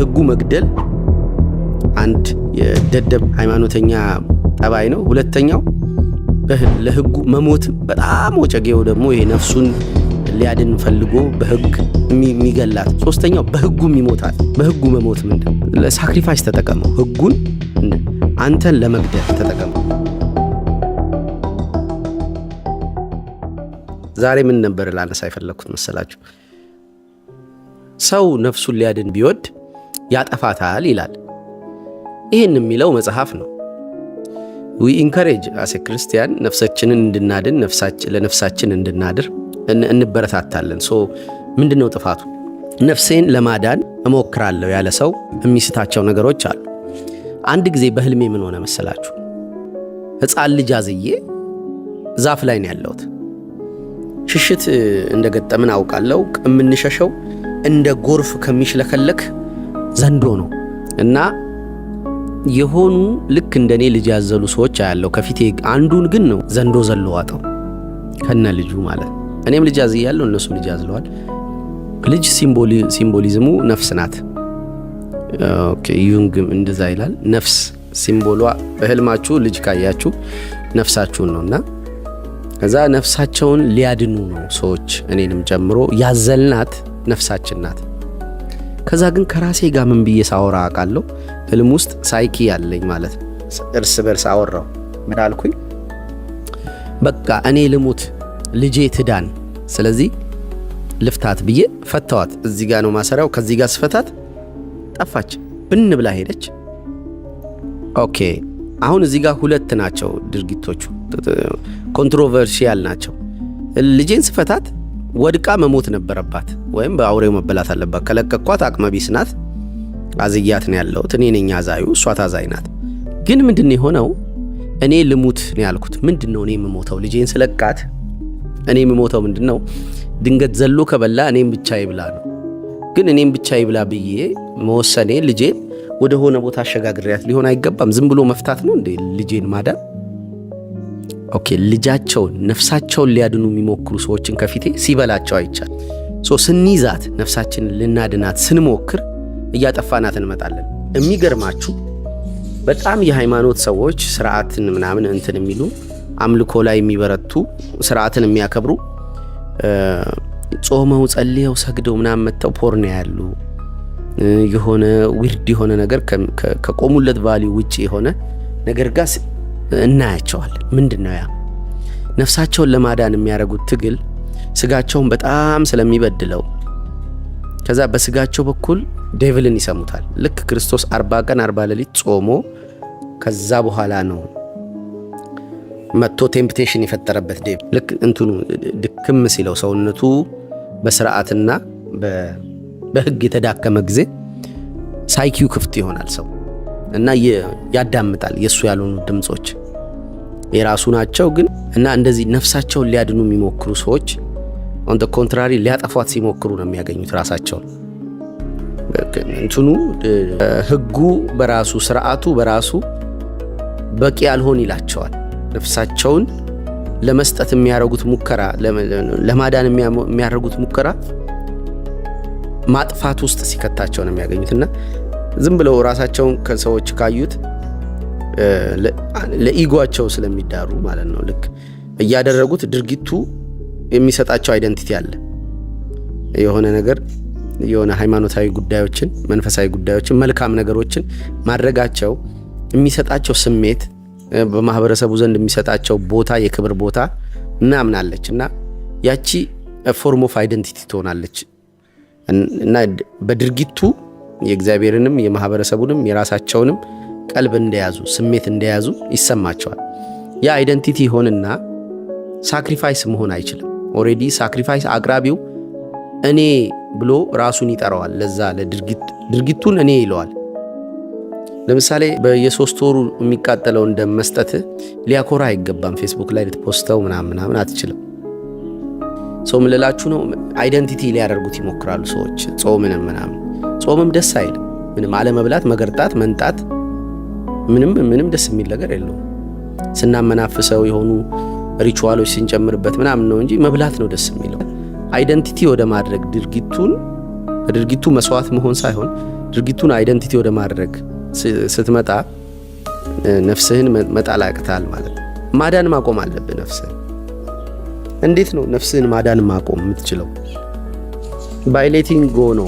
ለህጉ መግደል አንድ የደደብ ሃይማኖተኛ ጠባይ ነው። ሁለተኛው ለህጉ መሞት በጣም ወጨጌው ደግሞ ይሄ ነፍሱን ሊያድን ፈልጎ በህግ የሚገላት። ሶስተኛው በህጉም ይሞታል። በህጉ መሞት ምንድን ለ sacrifice ተጠቀመው። ህጉን አንተን ለመግደል ተጠቀመው። ዛሬ ምን ነበር ላነሳ የፈለግኩት መሰላችሁ? ሰው ነፍሱን ሊያድን ቢወድ ያጠፋታል ይላል። ይህን የሚለው መጽሐፍ ነው። We encourage as Christian ነፍሳችንን እንድናድን፣ ለነፍሳችን እንድናድር እንበረታታለን። So ምንድን ነው ጥፋቱ? ነፍሴን ለማዳን እሞክራለሁ ያለ ሰው የሚስታቸው ነገሮች አሉ። አንድ ጊዜ በህልሜ ምን ሆነ መሰላችሁ? ሕፃን ልጅ አዝዬ ዛፍ ላይ ነው ያለሁት። ሽሽት እንደገጠምን አውቃለሁ። የምንሸሸው እንደ ጎርፍ ከሚሽለከለክ ዘንዶ ነው እና የሆኑ ልክ እንደኔ ልጅ ያዘሉ ሰዎች አያለው ከፊቴ። አንዱን ግን ነው ዘንዶ ዘሎ ዋጠው ከነ ልጁ ማለት። እኔም ልጅ አዝያለሁ፣ እነሱም ልጅ አዝለዋል። ልጅ symbolism ኡ ነፍስ ናት። Okay፣ ዩንግም እንደዛ ይላል። ነፍስ symbol ዋ በህልማችሁ ልጅ ካያችሁ ነፍሳችሁን ነውና ከዛ ነፍሳቸውን ሊያድኑ ነው ሰዎች፣ እኔንም ጨምሮ ያዘልናት ነፍሳችን ናት። ከዛ ግን ከራሴ ጋር ምን ብዬ ሳወራ አውቃለሁ። ህልም ውስጥ ሳይኪ ያለኝ ማለት ነው። እርስ በርስ አወራው። ምን አልኩኝ? በቃ እኔ ልሙት፣ ልጄ ትዳን፣ ስለዚህ ልፍታት ብዬ ፈታዋት። እዚህ ጋር ነው ማሰሪያው። ከዚህ ጋር ስፈታት ጠፋች፣ ብን ብላ ሄደች። Okay፣ አሁን እዚህ ጋር ሁለት ናቸው ድርጊቶቹ፣ controversial ናቸው። ልጄን ስፈታት ወድቃ መሞት ነበረባት፣ ወይም በአውሬው መበላት አለባት። ከለቀኳት አቅመቢስ ናት። አዝያት ነው ያለሁት። እኔ ነኝ አዛዩ፣ እሷ ታዛይ ናት። ግን ምንድን የሆነው? እኔ ልሙት ነው ያልኩት። ምንድን ነው እኔ የምሞተው? ልጄን ስለቃት እኔ የምሞተው ምንድን ነው? ድንገት ዘሎ ከበላ እኔም ብቻ ይብላ ነው። ግን እኔም ብቻ ይብላ ብዬ መወሰኔ ልጄን ወደ ሆነ ቦታ አሸጋግሪያት ሊሆን አይገባም። ዝም ብሎ መፍታት ነው እንዴ ልጄን ማዳን? Okay፣ ልጃቸውን ነፍሳቸውን ሊያድኑ የሚሞክሩ ሰዎችን ከፊቴ ሲበላቸው አይቻል። So ስንይዛት ነፍሳችንን ልናድናት ስንሞክር እያጠፋናት እንመጣለን። የሚገርማችሁ በጣም የሃይማኖት ሰዎች፣ ስርዓትን ምናምን እንትን የሚሉ፣ አምልኮ ላይ የሚበረቱ፣ ስርዓትን የሚያከብሩ፣ ጾመው ጸልየው ሰግደው ምናምን መጥተው porn ያሉ፣ የሆነ weird የሆነ ነገር፣ ከቆሙለት value ውጭ የሆነ ነገር ጋር እናያቸዋለን። ምንድን ነው ያ? ነፍሳቸውን ለማዳን የሚያደርጉት ትግል ስጋቸውን በጣም ስለሚበድለው ከዛ በስጋቸው በኩል devil ን ይሰሙታል። ልክ ክርስቶስ 40 ቀን 40 ሌሊት ጾሞ ከዛ በኋላ ነው መጥቶ temptation የፈጠረበት devil። ልክ እንትኑ ድክም ሲለው፣ ሰውነቱ በስርዓትና በህግ የተዳከመ ጊዜ ሳይኪው ክፍት ይሆናል ሰው እና ያዳምጣል። የእሱ ያልሆኑ ድምፆች የራሱ ናቸው ግን እና እንደዚህ ነፍሳቸውን ሊያድኑ የሚሞክሩ ሰዎች on the contrary ሊያጠፏት ሲሞክሩ ነው የሚያገኙት ራሳቸውን። እንትኑ ህጉ በራሱ፣ ስርዓቱ በራሱ በቂ ያልሆን ይላቸዋል። ነፍሳቸውን ለመስጠት የሚያደርጉት ሙከራ፣ ለማዳን የሚያደርጉት ሙከራ ማጥፋት ውስጥ ሲከታቸው ነው የሚያገኙት እና ዝም ብለው ራሳቸውን ከሰዎች ካዩት ለ ego ኣቸው ስለሚዳሩ ማለት ነው። ልክ እያደረጉት ድርጊቱ የሚሰጣቸው identity አለ። የሆነ ነገር፣ የሆነ ሃይማኖታዊ ጉዳዮችን፣ መንፈሳዊ ጉዳዮችን፣ መልካም ነገሮችን ማድረጋቸው የሚሰጣቸው ስሜት፣ በማህበረሰቡ ዘንድ የሚሰጣቸው ቦታ፣ የክብር ቦታ ምናምን አለች እና ያቺ form of identity ትሆናለች እና በድርጊቱ የእግዚአብሔርንም የማህበረሰቡንም የራሳቸውንም ቀልብ እንደያዙ፣ ስሜት እንደያዙ ይሰማቸዋል። ያ identity ይሆንና sacrifice መሆን አይችልም። Already sacrifice አቅራቢው እኔ ብሎ ራሱን ይጠራዋል። ለዛ ለድርጊት ድርጊቱን እኔ ይለዋል። ለምሳሌ በየ3 ወሩ የሚቃጠለውን ደም መስጠት ሊያኮራ አይገባም። ፌስቡክ ላይ ልት post ተው ምናምን ምናምን አትችልም። ሰው ምልላችሁ ነው፣ identity ሊያደርጉት ይሞክራሉ ሰዎች ጾምንም ምናምን። ጾምም ደስ አይልም። ምንም አለመብላት፣ መገርጣት፣ መንጣት ምንም ምንም ደስ የሚል ነገር የለውም። ስናመናፍሰው የሆኑ ritual ኦች ስንጨምርበት ምናምን ነው እንጂ መብላት ነው ደስ የሚለው። Identity ወደ ማድረግ ድርጊቱን ከድርጊቱ መስዋዕት መሆን ሳይሆን ድርጊቱን identity ወደ ማድረግ ስትመጣ ነፍስህን መጣል ያቅታል ማለት ነው። ማዳን ማቆም አለብህ ነፍስህን። እንዴት ነው ነፍስህን ማዳን ማቆም የምትችለው? By letting go ነው፣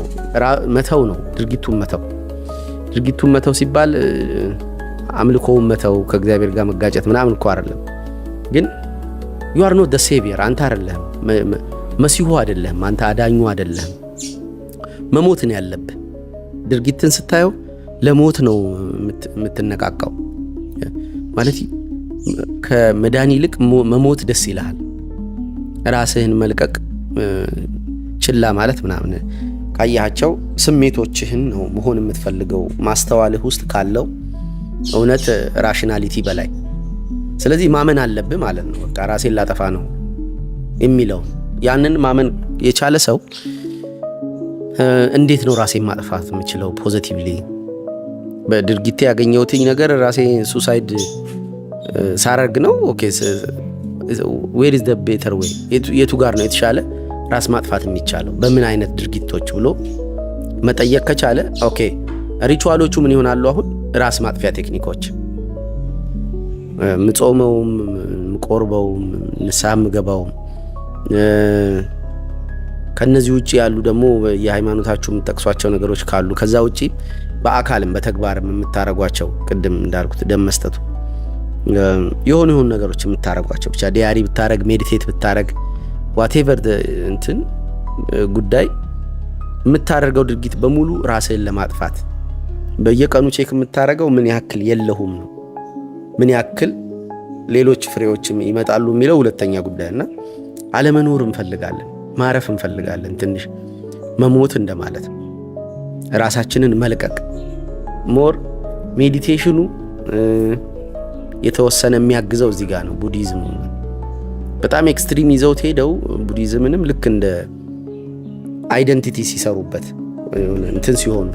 መተው ነው፣ ድርጊቱን መተው። ድርጊቱን መተው ሲባል አምልኮውን መተው፣ ከእግዚአብሔር ጋር መጋጨት ምናምን እኮ አይደለም። ግን you are not the savior፣ አንተ አይደለህም፣ መሲሁ አይደለህም፣ አንተ አዳኙ አይደለህም። መሞት ነው ያለብህ። ድርጊትን ስታየው ለሞት ነው የምትነቃቃው። ማለት ከመዳን ይልቅ መሞት ደስ ይልሃል። ራስህን መልቀቅ፣ ችላ ማለት ምናምን ካያቸው ስሜቶችህን ነው መሆን የምትፈልገው ማስተዋልህ ውስጥ ካለው እውነት rationality በላይ። ስለዚህ ማመን አለብህ ማለት ነው። በቃ ራሴን ላጠፋ ነው የሚለውን ያንን ማመን የቻለ ሰው እንዴት ነው ራሴን ማጥፋት የምችለው? Positively በድርጊቴ ያገኘሁትኝ ነገር ራሴ suicide ሳረግ ነው። Okay, where is the better way? የቱ ጋር ነው የተሻለ ራስ ማጥፋት የሚቻለው፣ በምን አይነት ድርጊቶች ብሎ መጠየቅ ከቻለ፣ okay, ritual ኦቹ ምን ይሆናሉ? አሁን ራስ ማጥፊያ ቴክኒኮች ምጾመውም፣ ምቆርበውም፣ ንስሐ ምገባውም፣ ከነዚህ ውጭ ያሉ ደግሞ የሃይማኖታችሁ የምትጠቅሷቸው ነገሮች ካሉ፣ ከዛ ውጭ በአካልም በተግባርም የምታረጓቸው፣ ቅድም እንዳልኩት ደም መስጠቱ፣ የሆኑ የሆኑ ነገሮች የምታረጓቸው፣ ብቻ diary ብታረግ፣ meditate ብታረግ፣ whatever እንትን ጉዳይ የምታደርገው ድርጊት በሙሉ ራስህን ለማጥፋት በየቀኑ check የምታደርገው ምን ያክል የለሁም ነው። ምን ያክል ሌሎች ፍሬዎችም ይመጣሉ የሚለው ሁለተኛ ጉዳይ እና አለመኖር እንፈልጋለን፣ ማረፍ እንፈልጋለን። ትንሽ መሞት እንደማለት ነው። ራሳችንን መልቀቅ more meditation ኑ የተወሰነ የሚያግዘው እዚህ ጋር ነው። ቡዲዝሙ በጣም extreme ይዘውት ሄደው ቡዲዝምንም ልክ እንደ identity ሲሰሩበት እንትን ሲሆኑ፣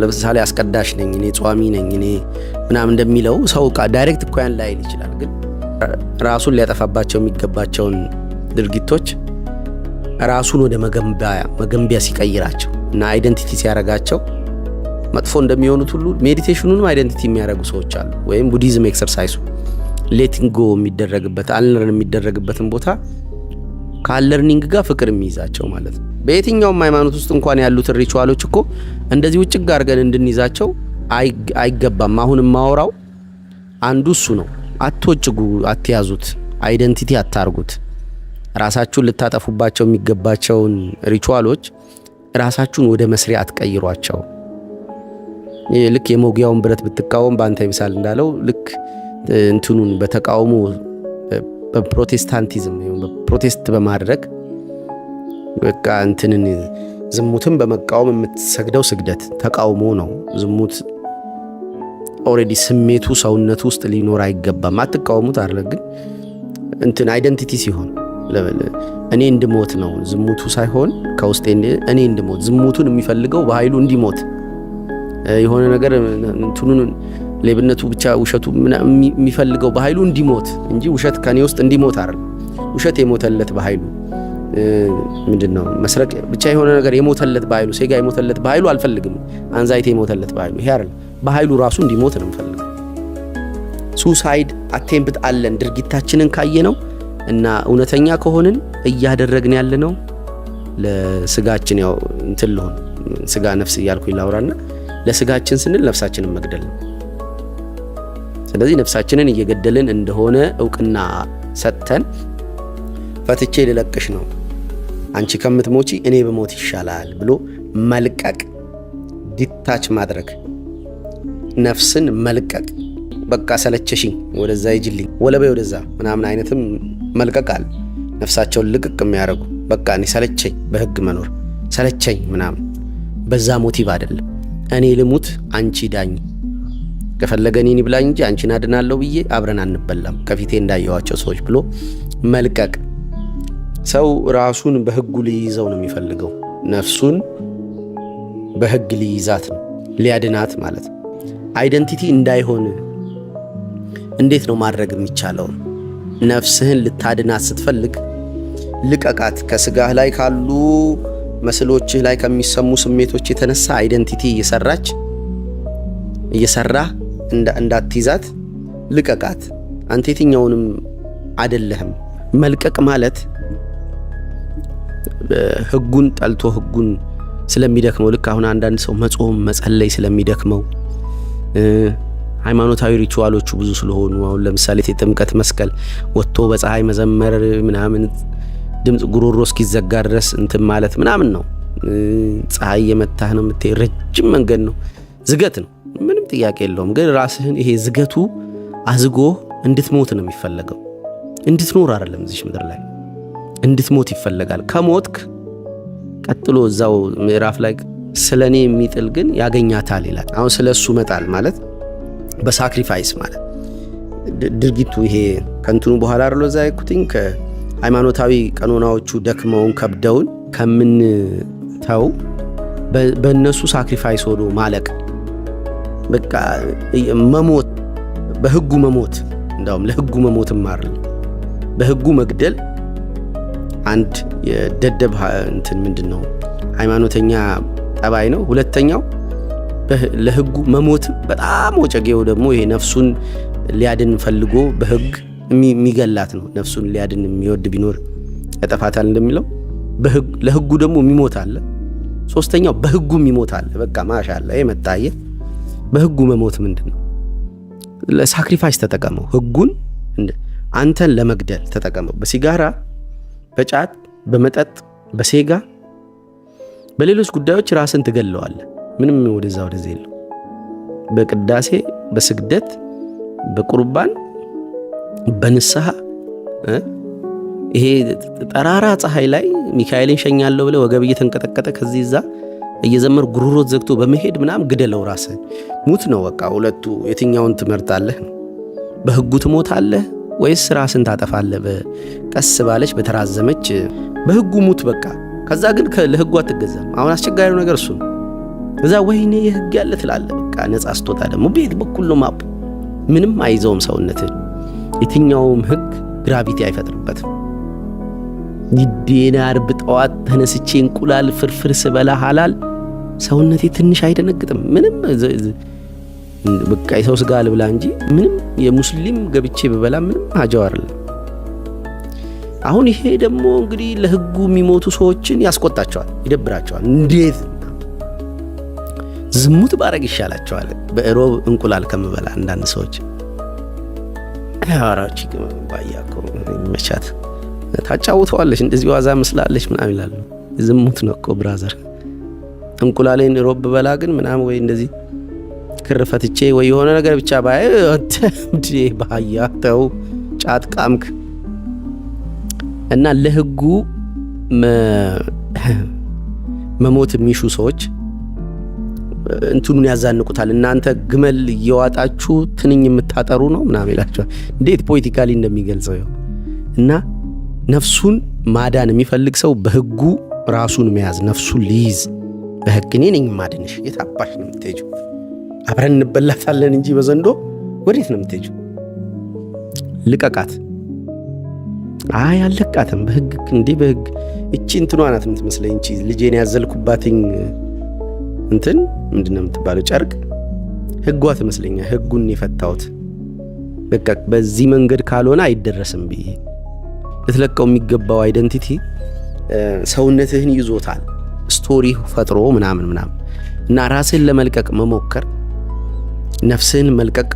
ለምሳሌ አስቀዳሽ ነኝ እኔ፣ ጿሚ ነኝ እኔ ምናምን እንደሚለው ሰው direct እኮ ያን ላይል ይችላል። ግን ራሱን ሊያጠፋባቸው የሚገባቸውን ድርጊቶች ራሱን ወደ መገንቢያ ሲቀይራቸው እና identity ሲያረጋቸው መጥፎ እንደሚሆኑት ሁሉ meditation ኑንም identity የሚያደርጉ ሰዎች አሉ። ወይም ቡዲዝም exercise ኡ letting go የሚደረግበት፣ unlearn የሚደረግበትን ቦታ ከ unlearning ጋር ፍቅር የሚይዛቸው ማለት ነው። በየትኛውም ሃይማኖት ውስጥ እንኳን ያሉትን ritual ኦች እኮ እንደዚህ ውጭግ አድርገን እንድንይዛቸው አይገባም። አሁን የማወራው አንዱ እሱ ነው። አትወጭጉ፣ አትያዙት፣ identity አታርጉት። ራሳችሁን ልታጠፉባቸው የሚገባቸውን ritual ኦች ራሳችሁን ወደ መስሪያ አትቀይሯቸው። ልክ የመውጊያውን ብረት ብትቃወም በአንተ ይብሳል እንዳለው፣ ልክ እንትኑን በተቃውሞ፣ በ Protestantism protest በማድረግ፣ በቃ እንትንን ዝሙትን በመቃወም የምትሰግደው ስግደት ተቃውሞ ነው። ዝሙት already ስሜቱ ሰውነቱ ውስጥ ሊኖር አይገባም። አትቃወሙት አለ፣ ግን እንትን identity ሲሆን እኔ እንድሞት ነው፣ ዝሙቱ ሳይሆን ከውስጤ እኔ እንድሞት፣ ዝሙቱን የሚፈልገው በኃይሉ እንዲሞት፣ የሆነ ነገር እንትኑን ሌብነቱ ብቻ ውሸቱ የሚፈልገው በኃይሉ እንዲሞት እንጂ ውሸት ከኔ ውስጥ እንዲሞት አይደለም። ውሸት የሞተለት በኃይሉ ምንድን ነው፣ መስረቅ ብቻ የሆነ ነገር የሞተለት በኃይሉ፣ ሴጋ የሞተለት በኃይሉ አልፈልግም። Anxiety የሞተለት በኃይሉ ይሄ አይደለም። በኃይሉ ራሱ እንዲሞት ነው የምፈልገው። Suicide attempt አለን ድርጊታችንን ካየነው እና እውነተኛ ከሆንን እያደረግን ያለ ነው ለስጋችን፣ ያው እንትን ልሆን ስጋ ነፍስ እያልኩኝ ላውራና ለስጋችን ስንል ነፍሳችንን መግደል ነው። ስለዚህ ነፍሳችንን እየገደልን እንደሆነ እውቅና ሰጥተን ፈትቼ ልለቅሽ ነው፣ አንቺ ከምትሞቺ እኔ ብሞት ይሻላል ብሎ መልቀቅ፣ detach ማድረግ፣ ነፍስን መልቀቅ፣ በቃ ሰለቸሽኝ፣ ወደዛ ሂጂልኝ፣ ወለበይ ወደዛ ምናምን አይነትም መልቀቅ አለ። ነፍሳቸውን ልቅቅ የሚያደርጉ፣ በቃ እኔ ሰለቸኝ፣ በህግ መኖር ሰለቸኝ ምናምን፣ በዛ motive አይደለም። እኔ ልሙት አንቺ ዳኝ፣ ከፈለገ እኔን ይብላኝ እንጂ አንቺን አድናለሁ ብዬ አብረን አንበላም ከፊቴ እንዳየዋቸው ሰዎች ብሎ መልቀቅ። ሰው ራሱን በህጉ ሊይዘው ነው የሚፈልገው። ነፍሱን በህግ ሊይዛት ነው፣ ሊያድናት ማለት ነው። Identity እንዳይሆን እንዴት ነው ማድረግ የሚቻለው? ነፍስህን ልታድናት ስትፈልግ ልቀቃት። ከስጋህ ላይ ካሉ Muscle ኦችህ ላይ ከሚሰሙ ስሜቶች የተነሳ identity እየሰራች እየሰራ እንዳትይዛት ልቀቃት። አንተ የትኛውንም አደለህም። መልቀቅ ማለት ህጉን ጠልቶ ህጉን ስለሚደክመው፣ ልክ አሁን አንዳንድ ሰው መጾም መጸለይ ስለሚደክመው፣ ሃይማኖታዊ ritual ኦቹ ብዙ ስለሆኑ፣ አሁን ለምሳሌ የጥምቀት፣ መስቀል፣ ወጥቶ በፀሐይ መዘመር ምናምን፣ ድምፅ ጉሮሮ እስኪዘጋ ድረስ እንትን ማለት ምናምን ነው። ፀሐይ የመታህ ነው የምትሄድ፣ ረጅም መንገድ ነው፣ ዝገት ነው፣ ምንም ጥያቄ የለውም። ግን ራስህን ይሄ ዝገቱ አዝጎ እንድትሞት ነው የሚፈለገው፣ እንድትኖር አይደለም። እዚች ምድር ላይ እንድትሞት ይፈለጋል። ከሞትክ ቀጥሎ እዛው ምዕራፍ ላይ ስለ እኔ የሚጥል ግን ያገኛታል ይላል። አሁን ስለ እሱ መጣል ማለት በ sacrifice ማለት ድርጊቱ ይሄ ከእንትኑ በኋላ አርሎ እዛ ያልኩትኝ ከሃይማኖታዊ ቀኖናዎቹ ደክመውን ከብደውን ከምንተው በእነሱ sacrifice ሆኖ ማለቅ፣ በቃ መሞት፣ በህጉ መሞት፣ እንዳውም ለህጉ መሞትም አይደለም፣ በህጉ መግደል። አንድ የደደብ እንትን ምንድን ነው ሃይማኖተኛ ጠባይ ነው። ሁለተኛው ለህጉ መሞት በጣም ወጨጌው ደግሞ ይሄ ነፍሱን ሊያድን ፈልጎ በህግ የሚገላት ነው። ነፍሱን ሊያድን የሚወድ ቢኖር ያጠፋታል እንደሚለው ለህጉ ደግሞ የሚሞት አለ። ሶስተኛው በህጉ የሚሞት አለ። በቃ ማሻአላ የመጣየ በህጉ መሞት ምንድን ነው? ለ sacrifice ተጠቀመው። ህጉን አንተን ለመግደል ተጠቀመው። በሲጋራ፣ በጫት፣ በመጠጥ፣ በሴጋ፣ በሌሎች ጉዳዮች ራስን ትገለዋለህ። ምንም ወደዛ ወደዚህ የለው። በቅዳሴ፣ በስግደት፣ በቁርባን፣ በንስሐ፣ ይሄ ጠራራ ፀሐይ ላይ ሚካኤልን ሸኛለሁ ብለህ ወገብ እየተንቀጠቀጠ ከዚህ እዛ እየዘመር ጉሮሮ ዘግቶ በመሄድ ምናምን ግደለው ራስህን። ሙት ነው በቃ። ሁለቱ የትኛውን ትመርጣለህ? በህጉ ትሞታለህ ወይስ ራስን ታጠፋለህ? ቀስ ባለች በተራዘመች በህጉ ሙት በቃ። ከዛ ግን ለህጉ አትገዛም። አሁን አስቸጋሪው ነገር እሱ ነው። እዛ ወይኔ የህግ ያለ ትላለህ። በቃ ነጻ ስትወጣ ደግሞ ቤት በኩል ነው ማፑ፣ ምንም አይዘውም ሰውነትህን። የትኛውም ህግ gravity አይፈጥርበትም። ግዴና አርብ ጠዋት ተነስቼ እንቁላል ፍርፍር ስበላ ሀላል ሰውነቴ ትንሽ አይደነግጥም። ምንም በቃ የሰው ስጋ ልብላ እንጂ ምንም የሙስሊም ገብቼ ብበላ ምንም ሀጃው አይደለም። አሁን ይሄ ደግሞ እንግዲህ ለህጉ የሚሞቱ ሰዎችን ያስቆጣቸዋል፣ ይደብራቸዋል። እንዴት ዝሙት ባረግ ይሻላቸዋል በእሮብ እንቁላል ከምበላ። አንዳንድ ሰዎች አራቺ ባያ እኮ ይመቻት ታጫውተዋለች፣ እንደዚህ ዋዛ መስላለች ምናምን ይላሉ። ዝሙት ነው እኮ brother። እንቁላሌን ሮብ ብበላ ግን ምናምን ወይ እንደዚህ ክር ፈትቼ ወይ የሆነ ነገር ብቻ ባይ ባህያ ተው ጫት ቃምክ። እና ለህጉ መሞት የሚሹ ሰዎች እንትኑን ያዛንቁታል። እናንተ ግመል እየዋጣችሁ ትንኝ የምታጠሩ ነው ምናምን ይላቸዋል። እንዴት poetically እንደሚገልጸው እና ነፍሱን ማዳን የሚፈልግ ሰው በህጉ ራሱን መያዝ፣ ነፍሱን ሊይዝ በህግ እኔ ነኝ ማድንሽ። የት አባሽ ነው የምትሄጂው? አብረን እንበላታለን እንጂ በዘንዶ ወዴት ነው የምትሄጂው? ልቀቃት። አይ አልለቃትም። በህግ እንዴ በህግ እቺ እንትኗ ናት የምትመስለኝ። እቺ ልጄን ያዘልኩባትኝ እንትን ምንድን ነው የምትባለው ጨርቅ ህጓ ትመስለኛል። ህጉን የፈታሁት በቃ በዚህ መንገድ ካልሆነ አይደረስም ብዬ። ልትለቀው የሚገባው identity ሰውነትህን ይዞታል። Story ፈጥሮ ምናምን ምናምን እና ራስህን ለመልቀቅ መሞከር፣ ነፍስህን መልቀቅ።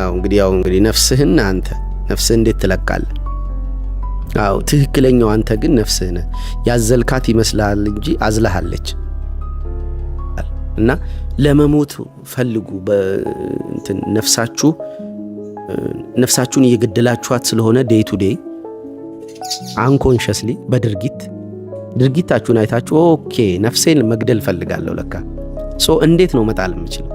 እንግዲህ ያው እንግዲህ ነፍስህን አንተ ነፍስህን እንዴት ትለቃለህ? አዎ ትክክለኛው አንተ ግን ነፍስህ ነህ። ያዘልካት ይመስልሃል እንጂ አዝለሃለች። እና ለመሞት ፈልጉ። ነፍሳችሁ ነፍሳችሁን እየገደላችኋት ስለሆነ day to day unconsciously በድርጊት ድርጊታችሁን አይታችሁ okay ነፍሴን መግደል ፈልጋለሁ ለካ፣ so እንዴት ነው መጣል የምችለው፣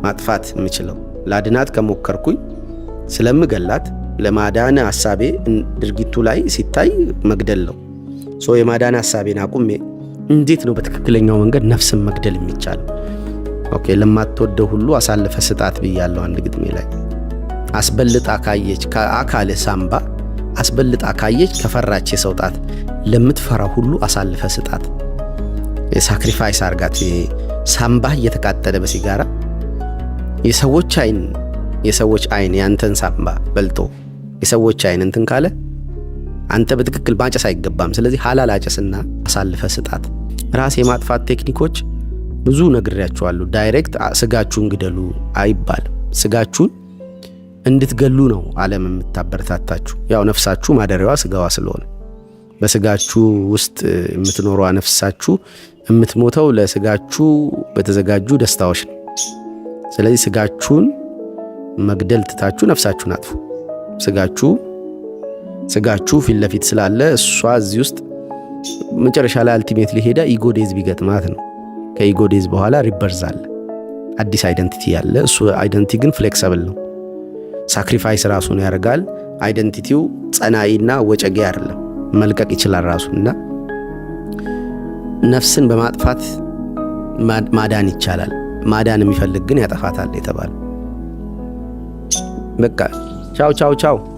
ማጥፋት የምችለው? ላድናት ከሞከርኩኝ ስለምገላት ለማዳን ሀሳቤ ድርጊቱ ላይ ሲታይ መግደል ነው። So የማዳን ሀሳቤን አቁሜ እንዴት ነው በትክክለኛው መንገድ ነፍስን መግደል የሚቻለው? Okay ለማትወደው ሁሉ አሳልፈ ስጣት ብያለሁ አንድ ግጥሜ ላይ። አስበልጣ ካየች ከአካልህ ሳምባ፣ አስበልጣ ካየች ከፈራች የሰው ጣት፣ ለምትፈራ ሁሉ አሳልፈ ስጣት። Sacrifice አርጋት። ሳምባህ እየተቃጠለ በሲጋራ የሰዎች አይን ያንተን ሳምባ በልቶ የሰዎች አይን እንትን ካለ አንተ በትክክል ማጨስ አይገባም። ስለዚህ ሀላል አጨስና አሳልፈህ ስጣት። ራስ የማጥፋት ቴክኒኮች ብዙ ነግሬያችኋለሁ። Direct ስጋችሁን ግደሉ አይባልም። ስጋችሁን እንድትገሉ ነው ዓለም የምታበረታታችሁ። ያው ነፍሳችሁ ማደሪያዋ ስጋዋ ስለሆነ በስጋችሁ ውስጥ የምትኖረዋ ነፍሳችሁ የምትሞተው ለስጋችሁ በተዘጋጁ ደስታዎች ነው። ስለዚህ ስጋችሁን መግደል ትታችሁ ነፍሳችሁን አጥፉ። ስጋችሁ ፊት ለፊት ስላለ እሷ እዚህ ውስጥ መጨረሻ ላይ ultimately ሄዳ ego death ቢገጥማት ነው። ከ ego death በኋላ rebirth አለ፣ አዲስ identity ያለ። እሱ identity ግን flexible ነው። Sacrifice ራሱን ያደርጋል። Identity ው ጸናይና ወጨጌ አይደለም፣ መልቀቅ ይችላል ራሱን። እና ነፍስን በማጥፋት ማዳን ይቻላል። ማዳን የሚፈልግ ግን ያጠፋታል የተባለ። በቃ ቻው ቻው ቻው።